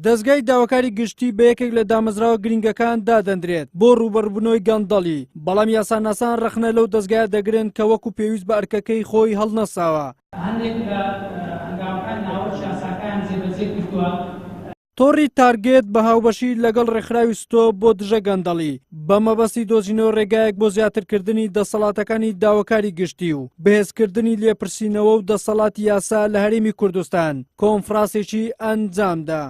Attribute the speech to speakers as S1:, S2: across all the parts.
S1: دەزگای داواکاری گشتی بە یەکێک لە دامەزراوە گرنگەکان دادەندرێت بۆ ڕووبەڕووبوونەوەی گەندەڵی، بەڵام یاساناسان ڕەخنە لەو دەزگایە دەگرن کە وەکو پێویست بە ئەرکەکەی خۆی هەڵنەساوە.
S2: هەندێک لە هەنگاوەکان ناوەکی یاساکەیان جێبەجێ کردووە.
S1: تۆڕی تارگێت بە هاوبەشی لەگەڵ ڕێکخراوی ستۆپ بۆ دژە گەندەڵی، بە مەبەستی دۆزینەوەی ڕێگایەک بۆ زیاترکردنی دەسەڵاتەکانی داواکاری گشتی و بەهێزکردنی لێپرسینەوە و دەسەڵاتی یاسا لە هەرێمی کوردستان، کۆنفراسێکی ئەنجامدا.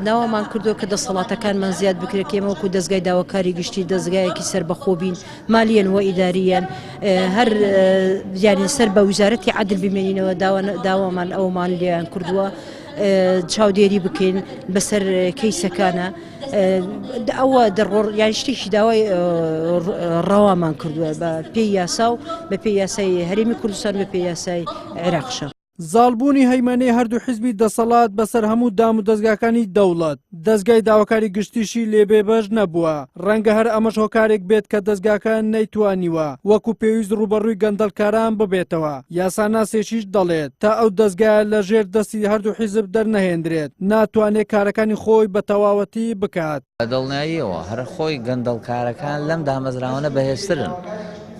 S3: داوامان کردووە کە دەسەڵاتەکانمان زیاد بکرێت کە ئێمە وەکو دەزگای داواکاری گشتی دەزگایەکی سەربەخۆ بین مالیەن و ئیداریەن هەر یانی سەر بە وزارەتی عەدل بمێنینەوە داوامان ئەومان لێیان کردووە چاودێری بکەین بەسەر کەیسەکانە ئەوە دەڕۆڕ یان شتێکی داوای ڕەوامان کردووە بە پێی یاسا و بە پێی یاسای هەرێمی کوردستان بە پێی یاسای عێراقشە.
S1: زاڵبوونی هەیمەنەی هەردوو حیزبی دەسەڵات بەسەر هەموو دامودەزگاکانی دەوڵەت، دەزگای داواکاری گشتیشی لێ بێبەش نەبووە، ڕەنگە هەر ئەمەش هۆکارێک بێت کە دەزگاکە نەیتوانیوە وەکو پێویست ڕووبەڕووی گەندەڵکاران ببێتەوە، یاساناسێکیش دەڵێت، تا ئەو دەزگایە لە ژێر دەستی هەردوو حیزب دەرنەهێندرێت، ناتوانێت کارەکانی خۆی بە تەواوەتی بکات.
S4: بە دڵنیاییەوە هەر خۆی گەندەڵکارەکان لەم دامەزراوانە بەهێزترن.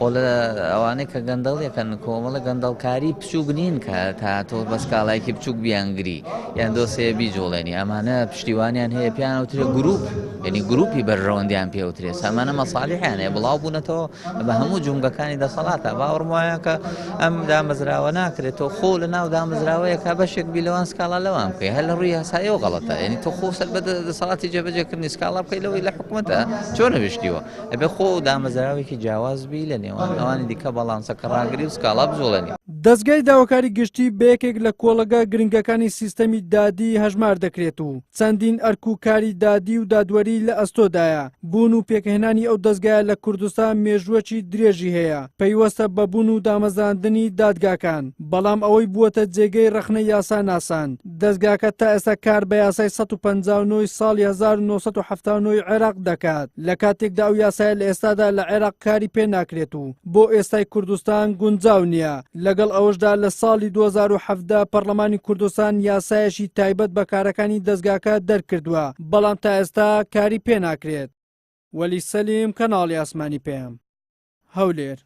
S4: خۆ لە ئەوانەی کە گەندەڵیەکەن کۆمەڵە گەندەڵکاری بچووک نین کە تا تۆ بە سکاڵایەکی بچووک بیانگری یان دۆسێ بیجوڵێنی ئەمانە پشتیوانیان هەیە پێیان وترێ گروپ یعنی گروپی بەرژەوەندیان پێوترێ سامانە مەسالیحیان هەیە بڵاو بوونەتەوە بە هەموو جومگەکانی دەسەڵاتە باوەڕم وایە کە ئەم دامەزراوە ناکرێت تۆ خۆ لە ناو دامەزراوەیەکە بەشێک بی لەوان سکاڵا لەوان بکەی هەر لە ڕووی یاساییەوە غەڵەتە یعنی تۆ خۆ سەر بە دەسەڵاتی جێبەجێکردنی سکاڵا بکەی لەوەی لە حکومەتە چۆنە بشتیوە ئەبێ خۆ دامەزراوێکی جیاواز بی لە نێوان ئەوانی دیکە باڵانسەکە ڕاگری و سکاڵا بجوڵێنی.
S1: دەزگای داواکاری گشتی بە یەکێک لە کۆڵەگە گرنگەکانی سیستەمی دادی هەژمار دەکرێت و چەندین ئەرک و کاری دادی و دادوەری لە ئەستۆدایە، بوون و پێکهێنانی ئەو دەزگایە لە کوردستان مێژووەکی درێژی هەیە، پەیوەستە بە بوون و دامەزراندنی دادگاکان، بەڵام ئەوەی بووەتە جێگەی ڕەخنەی یاساناسان، دەزگاکە تا ئێستا کار بە یاسای 159 ی ساڵی 1979 ی عێراق دەکات، لە کاتێکدا ئەو یاسایە لە ئێستادا لە عێراق کاری پێ ناکرێت و بۆ ئێستای کوردستان گونجاو نییە، لەگەڵ ئەوەشدا لە ساڵی 2017 پەڕلەمانی کوردستان یاسایەکی تایبەت بە کارەکانی دەزگاکە دەرکردووە، بەڵام تا ئێستا کاری پێ ناکرێت. وەلی سەلیم، کەناڵی ئاسمانی پەیام، هەولێر.